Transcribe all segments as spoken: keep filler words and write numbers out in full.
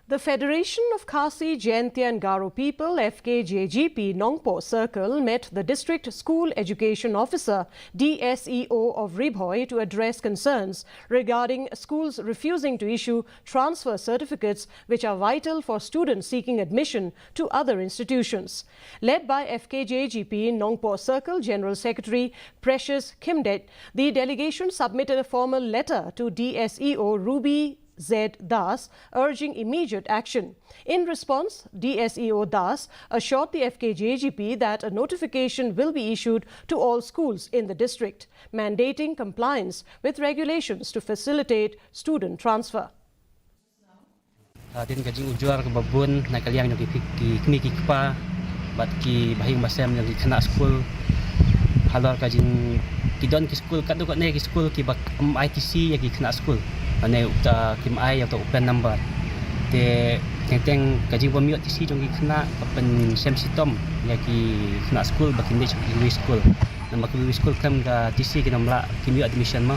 The Federation of Khasi, Jaintia and Garo People, F K J G P, Nongpoh Circle met the District School Education Officer, D S E O, of Ri Bhoi to address concerns regarding schools refusing to issue transfer certificates, which are vital for students seeking admission to other institutions. Led by F K J G P Nongpoh Circle General Secretary Precious Khymdeit, the delegation submitted a formal letter to D S E O Ruby Z Das, urging immediate action. In response, D S E O Das assured the F K J G P that a notification will be issued to all schools in the district, mandating compliance with regulations to facilitate student transfer. Hadien ka jingujor kaba bun na ka liang jong ki, ki kmie ki kpa bad ki bahaïing bahasem jong ki khynnah skul. Halor ka jing, ki don ki skul, katto katne ki skul kiba ym ai T C ïa ki khynnah skul. Mane uta kim ai ïa uta u PEN number. Te teng teng ka jingbym ïoh T C jong ki khynnah ka pynshem shitom ïa ki khynnah skul ba kin leit sha ki skul. Namar ki skul khlem ka T C kin ym lah, kim ïoh admission mo.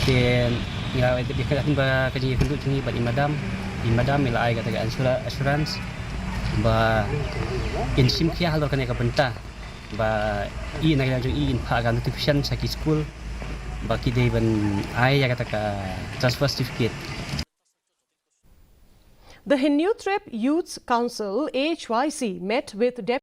Te nga ïa ka jingïakynduh jong ngi bad i madam, i madam i la ai kata ka assura-, assurance ba in shim khia halor kane ka bynta ba i na ka liang jong i in phah ka notification sha ki skul ba ki dei ban ai ïa kata ka transfer certificate. The Hynniewtrep Youths Council, H Y C, met with